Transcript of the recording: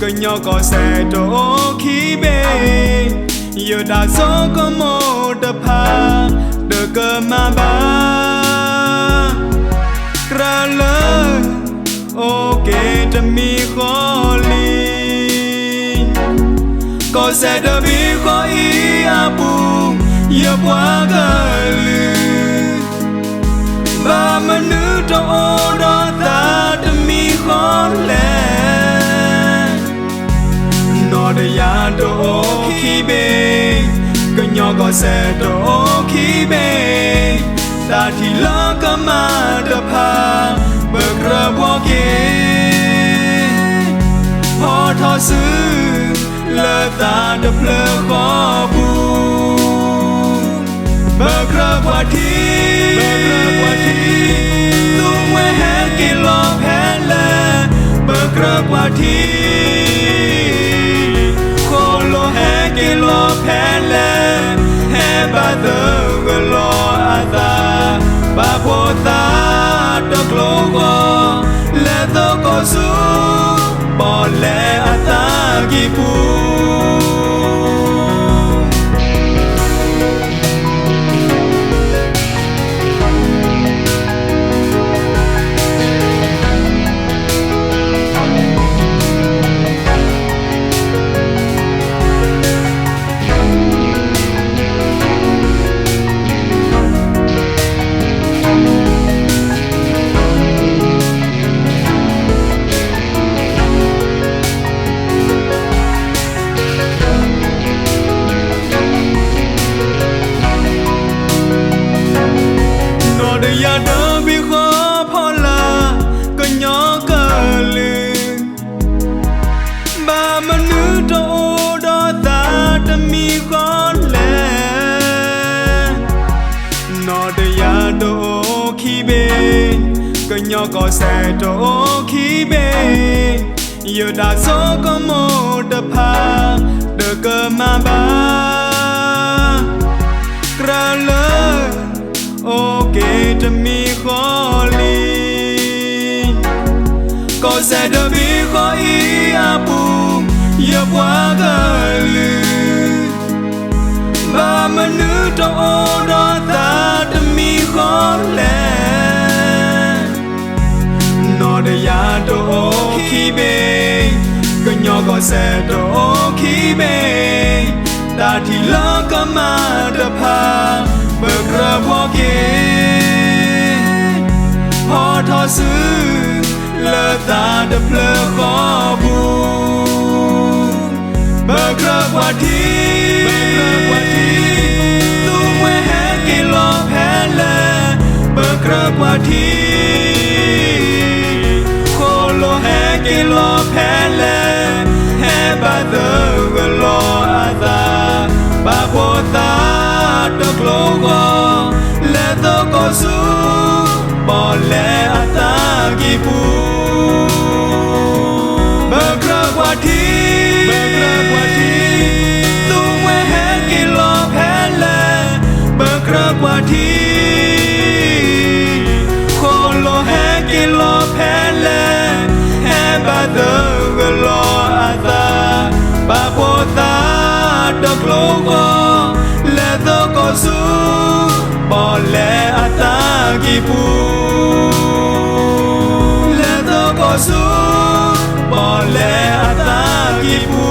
ကညီကီၢ်စဲၣ်တအိၣ်ခံဘ့ၣ်, ယတၢ်ဆိကမိၣ်တဖၣ် တကမၣ်ဘၣ်. ကြၢးလၢ အိၣ်က့ၤတမံၤဃီလံ. ကီၢ်စဲၣ်တဘ့ၣ်ဃီအံၤအပူၤ ယပှၤကလုာ် ဘၣ်မနုၤတအိၣ်ဒီးသးတမံၤဃီလဲၣ်. နီၢ်တယၢ်တအိၣ်ခံဘ့ၣ်, ကညီကီၢ်စဲၣ်တအိၣ်ခံဘ့ၣ်, တၢ်ထံၣ်လၢကမၣ်တဖၣ် ပကြၢးဘှီက့ၤ, ဖီထီၣ်စု လၢသးတဖျၢၣ်ဃီပူၤ ပကြၢးကွၢ်ထံ, ပကြၢးကွၢ်ထံ, သူမှဲဟဲက့ၤလီၤဖဲလဲၣ်, ပကြၢးကွၢ်ထံ, ဃိၣ်လိာ်ဟဲက့ၤလီၤဖဲလဲၣ်, ဟဲဘၣ်သဂၢၢ်လီၤအသး, ဘၣ်ဖိသၣ်တကျိၤဃီ, လဲၤသကိးဆူ ပီၣ်လဲၣ်အသးကံၢ်ပူၤ. နီၢ်တယၢ်တဘ့ၣ်ဃီဖီလာ် ကညီကလုာ် ဘၣ်မနုၤတအိၣ်ဒီးသးတမံၤဃီလဲၣ်. နီၢ်တယၢ်တအိၣ်ခံဘ့ၣ်, ကညီကီၢ်စဲၣ်တအိၣ်ခံဘ့ၣ်, ယတၢ်ဆိကမိၣ်တဖၣ် တကမၣ်ဘၣ်. ကြၢးလၢ အိၣ်က့ၤတမံၤဃီလံ. ကီၢ်စဲၣ်တဘ့ၣ်ဃီအံၤအပူၤ ယပှၤကလုာ် ဘၣ်မနုၤတအိၣ်ဒီးသးတမံၤဃီလဲၣ်. နီၢ်တယၢ်တအိၣ်ခံဘ့ၣ်, ကညီကီၢ်စဲၣ်တအိၣ်ခံဘ့ၣ်, တၢ်ထံၣ်လၢကမၣ်တဖၣ် ပကြၢးဘှီက့ၤ, ဖီထီၣ်စု လၢသးတဖျၢၣ်ဃီပူၤ ပကြၢးကွၢ်ထံ, ပကြၢးကွၢ်ထံ, သူမှဲဟဲက့ၤလီၤဖဲလဲၣ်, ပကြၢးကွၢ်ထံ, ဃိၣ်လိာ်ဟဲက့ၤလီၤဖဲလဲၣ်, ဟဲဘၣ်သဂၢၢ်လီၤအသး, ဘၣ်ဖိသၣ်တကျိၤဃီ, လဲၤသကိးဆူ ပီၣ်လဲၣ်အသးကံၢ်ပူၤ ပကြၢးကွၢ်ထံ, ပကြၢးကွၢ်ထံ, သူမှဲဟဲက့ၤလီၤဖဲလဲၣ်, ပကြၢးကွၢ်ထံ, ဃိၣ်လိာ်ဟဲက့ၤလီၤဖဲလဲၣ်, ဟဲဘၣ်သဂၢၢ်လီၤအသး, ဘၣ်ဖိသၣ်တကျိၤဃီ, လဲၤသကိးဆူ ပီၣ်လဲၣ်အသးကံၢ်ပူၤ, လဲၤသကိးဆူ ပီၣ်လဲၣ်အသးကံၢ်ပူၤ